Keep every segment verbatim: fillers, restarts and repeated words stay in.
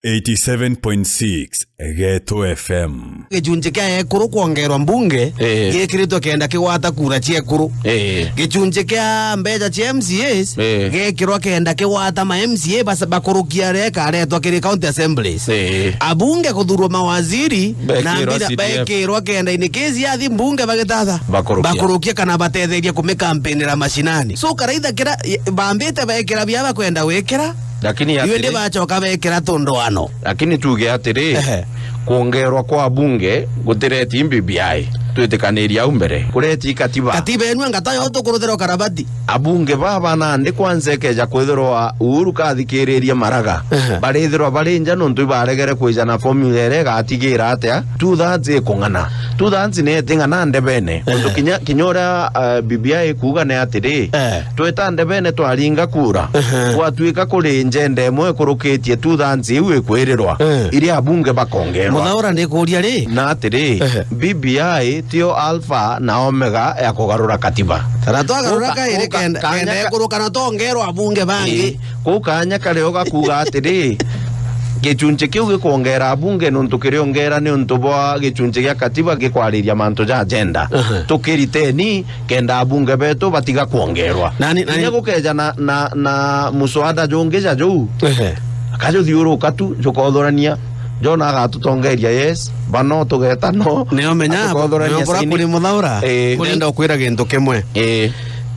Eighty-seven point six Geto F M. Gicunji kia ekuru kwongerwa mbunge Eh. gikiritwe kenda kigwata kura cia ekuru. Eh. Gicunji kia mbeca cia M C As Eh. gekirwa kenda kigwata ma M C A bas-, bakurukia aria ikaretwa kiri county assemblies. Eh. Abunge kuthurwa mawaziri na Bekirwa mbira C D F. bekirwa kenda in case yathi mbunge bagitatha Bakurukia. bakurukia kana batetheria kumikampenera mashinani. So karaitha kira bambite bekira bia bakwenda gwikira Lakini Iwe atiri, ndi bacoka bekira tundwano. Lakini tuge atiri, Ehe. kwongerwa kwa abunge gutireti B B I. Twitikanirie au mbere. Kureti katiba. Katiba enu angata yo tukuruthira ukarabati. Abunge baba nandi kwanza ikeja kwithirwa Uhuru kathikiririe Maraga. Ehe. Barithirwa bari nja nontu ibaregere kwija na formula iria igatigira atia two thirds ikung'ana. Two thirds ni iting'ana ndebene. Ehe. Untu kinya, kinya uria, eh, B B I ikuuga ni atiri, Eh. Tweta ndebene twaringa kura. Ehe. Gwatuika kuri njenda imwe ikurukitie two thirds iu ikwirirwa, Eh. iria abunge bakongerwa. Muthaura ndikuria ri? Na atiri, Ehe. B B I tio alpha na omega ya kugarura katiba. Kana twagarura Guka-, kairi guka-, kenda, kanya kenda ka- ikuruka na twongerwa abunge bangi. Ii. Kuu kanya kario gakuuga atiri, gicunci kiu gikwongera abunge nontu kiriongera ni untu bwa gicunci gia katiba gikwariria mantu ja agenda. Aha. Tukiriteni kenda abunge betu batiga kwongerwa. Nani, nani? Kinya gukeja na, na, na muswada jungi ja juu. Ehe. Akajuthiuruka tu, jukothurania. Jona agatutongeria, yes, bano tugeta no. Nio menya, Atukothurania nio bora saini. Kuri Muthaura. Eh. Ndenda ukwira gintu kimwe. Eh.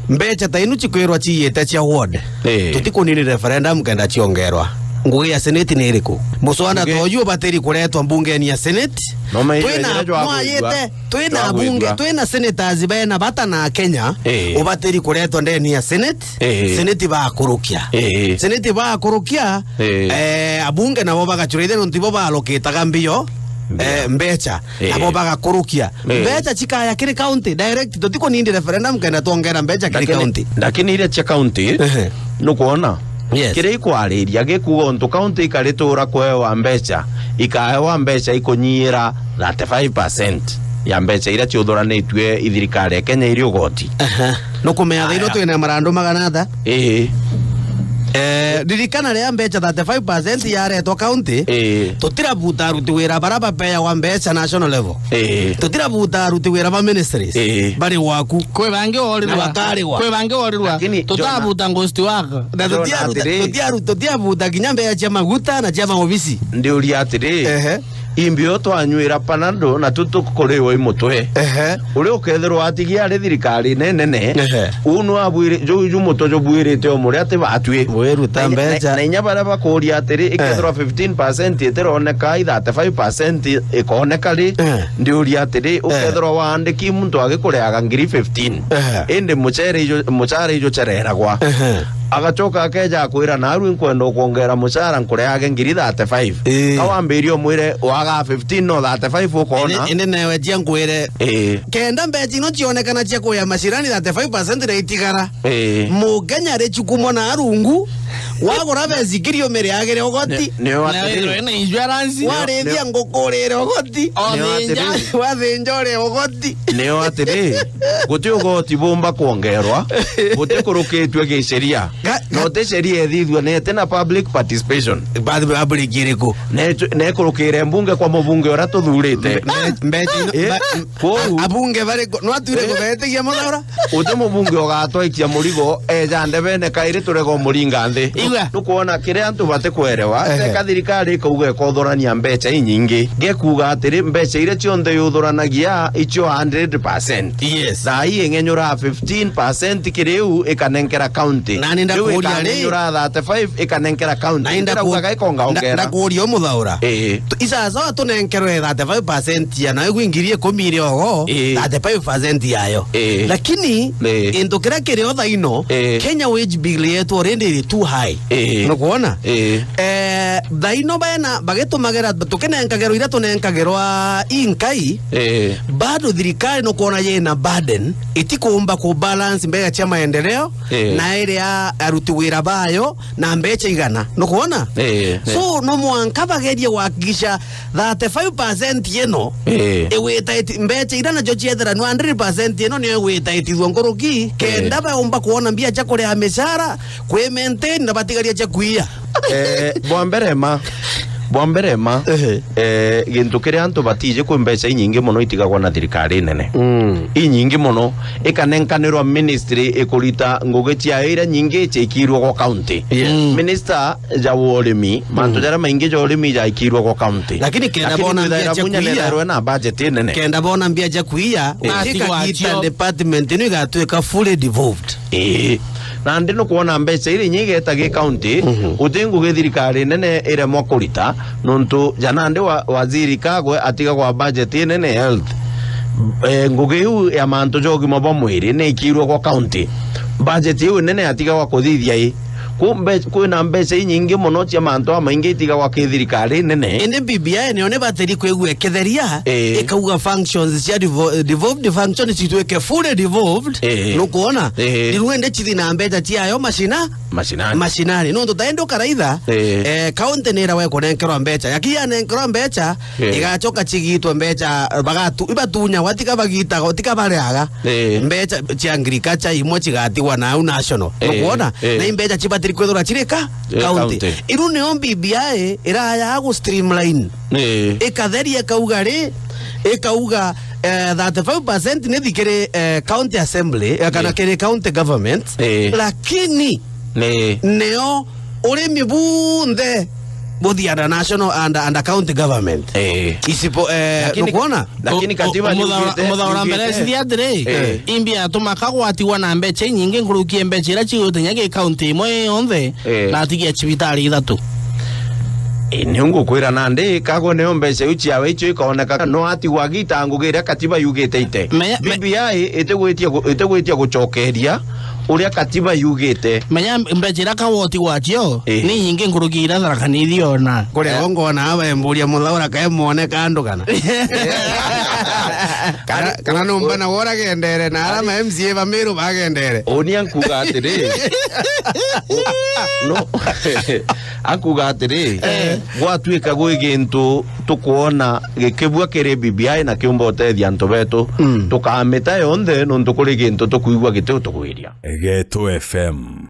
Mbeca ta inu cikwirwa ciyite cia ward. Eh. Tutikunini referendum kenda ciongerwa. Ngugi ya Senate ni iriku? Muswada Ngugi- ta uyu ubatiri kuretwa mbungeni ya Senate. No, me Twina, ira jwa mwayite, kuigua. Twina Jwa bunge, kuigua. Twina senators bena bata na Kenya, Eh. ubatiri kuretwa ndeni ya Senate. Eh. Senate bakurukia. Eh. Senate bakurukia, Eh. eh, abunge nabo bagacurithia nontu ibo balokitaga mbio, Mbio. eh, mbeca. Eh. Nabo bagakurukia. Eh. Mbeca cikaya kiri county direct, tutikunindi referendum kenda twongera mbeca kiri Lakini, county. Lakini iria cia county, Ehe. nukwona? Yes. Kiria ikwariria gikuuga untu county ikaritura kwewa mbeca, ikaewa mbeca ikunyiira thirty-five percent ya mbeca iria ciuthuranitue i thirikari ya Kenya iri ugoti. Ehe. Nukumenya thaino Aya. Twina marandu magana atha? Ii. Eh, ririkana riria mbeca thirty-five percent yaretwa county, Ii. tutirabuta aruti wira bara bapeagwa mbeca national level. Ii. Tutirabuta aruti wira ba ministries. Ii. Bari gwaku. Kwi bangi Na worirwa. Bakarigwa. Kwi bangi worirwa. Lakini, Tutabuta ghost work. Na Jona tutiaruta, atiri. Tutiaru-, tutiabuta kinya mbeca cia maguta na cia maobisi. Ndiuria atiri. Ehe. Imbi o twanywira panado na tu tukuriwa i mutwe. Ehe. Uria ukethirwa atigia ari thirikari nenene. Ehe. Uu nwa abwiri-, ju, ju mutwe jubwirite o muria ati batwi. Wiruta Na inya, mbeca. Na, na inya baria bakuria atiri, ikethirwa Eh. fifteen percent itironeka, i thirty-five percent ikoneka ri, Eh. ndiuria atiri, Eh. ukethirwa waandiki muntu agikureaga ngiri fifteen. Eh. Indi mucere ijo, mucara ijo cereragwa. Ehe. Agacoka akeja akwira, "Naarua inkwenda ukwongera mucara nkureage ngiri thirty-five." Ii. Ka wambirie umwire, "Waga fifteen no thirty-five ukoona." Indi, indi newe jia nkwire. Ii. Kenda mbeca ino cionekana cia kuya macirani thirty-five percent na itigara. Ii. Mukenya ari chukumo na arungu, wagura beci kiri umiriagire ugoti. Ni, ni wa Na atiri. Withirwe na insurance. Warithia Ni, ni, nguku urire ugoti. Ni wa Othinja. Atiri. Wathinja uri ugoti. Nio atiri, guti ugoti bumba kwongerwa, butikurukitue giceria. Ga-, na ga- uti ceria ithithua nete na public participation. Ba-, public iriku? Ne-, nekurukire mbunge kwa mubunge uria tuthurite. Mbe-, mbeca ino, Eh, ba-, kwou. A-, abunge bariku? No atwire Eh? Kubetigia Muthaura? Uti mubunge ugatwaikia murigo, eja ndebene kairi turega umuringa nthi. Igua. Nukwona kiria antu batikwerewa, Ehe. Teka thirikari ikauga ikothurania mbeca inyingi. Gekuga atiri, mbeca iria cionthe yuthuranagia icio hundred percent. Yes. Thaa ii ing'enyura fifteen percent kiri iu ikanenkera county. Nani ndakuria ri? Riu ikang'enyura thirty-five ikanenkera county. Nani ndaku-, Ndiraugaga ikonga nda-, ongera. Ndakuria Muthaura. Ii. Tu-, isasawa tunenkerwe thirty-five percent ya nawe gwi ngiri ikumi iri ogo, Ii. Thirty-five percent yayo. Ii. Lakini, Ii. Into kiria kiri o thaino, Ii. Kenya wage bill yetu already iri too high. Ii. Nukwona? Ii. Eh, thaino bena bagitumagira, tukinenkagirwa iria tunenkagirwa inkai, Ii. Bado thirikari nukwona yina burden, itikumba ku balance mbeca cia maendeleo, Ii. Na iria aruti wira bayo, na mbeca igana. Nukwona? Ii, ii. So, no mwanka bagerie gwakikisha thirty-five percent ino Ii. Igwita iti-, mbeca iria nacio ciethiranua hundred percent ino niyo igwita itithua nkuruki, kenda baumba kwona mbia cia kuria micara, kwi maintain na batigaria cia kuia. Eh, bwa mbere ma, Bwa mbere ma, Ehe. eh, gintu kiria antu batiji kwi mbeca inyingi mono itigagwa na thirikari nene. Mm. Inyingi mono, ikanenkanirwa ministry ikurita ngugi ciayo iria nyingi ciikirwe gwa county. Yes. Mm. Minister ja urimi, mantu Mm. jaria maingi ja urimi jaikirwe gwa county. Lakini kenda Lakini bona mbia twithaira cia munya kuia. nethairwe na budget inene. Kenda bona mbia cia kuia, Ii. utika Atigwa gita acio. department ino igatuika fully devolved. Ii. Nandi nukwona mbeca iria inya igeta gi county, Mhm. uti ngugi thirikari nene iremwa kurita, nontu ja nandi wa, waziri Kagwe atiga gwa budget inene health. Eh, ngugi iu ya mantu ja ugima bwa mwiri ni ikirwe gwa county. Budget iu nene atiga gwa kuthithia i. Ku mbe-, kwina mbeca inyingi mono cia mantu amaingi itiga gwa ki thirikari nene. Indi B B I nio ni batiri kwigua ikitheria, Ii. ikauga functions cia devo-, devolved functions cituike fully devolved. Ii. Nukwona? Ii. Riu indi cithi na mbeca ciayo macina? Macinani. Macinani. Nontu ta indi ukaraitha, Ii. eh, county ni irawa ikunenkerwa mbeca. Yaki yanenkerwa mbeca, Ii. igacoka cigitwe mbeca, eh, bagatu-, ibatunyagwa, tiga bagitagwa, tiga bariaga. Ii. Mbeca cia agriculture imwe cigatigwa na au national. Ii. Nukwona? Ii. Na imbeca cibatiri kwithirwa cirika Ii, county. county. Iru nio B B I iraya gu streamline. Ii. Ikatheria ikauga ri, ikauga, eh, thirty-five percent ni thikiri, eh, county assembly, eh, kana Ii. kiri county government. Ii. Lakini Ni. nio urimi bunthe buthiana national and, and county government. Ii. Isipo, eh, Lakini nukwona? Lakini U-, u-, katiba muthaura-, yugite, muthaura yugite. mbere cithia atiri, Eh. imbi atuma kagwatigwa na mbeca inyingi nkuruki ya mbeca iria cigwite nya gi county imwe yonthe, Eh. na atigia cibitari ithatu. Eh, ni ngukwira nandi, Kagwe nio mbeca iu ciawe icio ikoneka, no atigwa agita ngugi iria katiba yugite ite. Menya, me- B B I itigwitia gu-, itigwitia gucokeria uria katiba yugite. Menya mbeca iria Kagwe utigwa acio, Eh. ni nyingi nkuruki iria Tharaka Nithi yona. Kuria Eh. ngona aba emburia muthaura kae mwone kandu kana. Kana, kana numba na wora gendere na ara ma M C A ba Meru bagendere. Uni ankuga atiri. No. Ankuga atiri. Eh. Gwatuika gwi gintu tukwona gikibua kiri B B I na kiumba utethia antu betu. Mm. Tukamita yonthe nontu kuri gintu tukwigua giti utugwiria. Geto F M.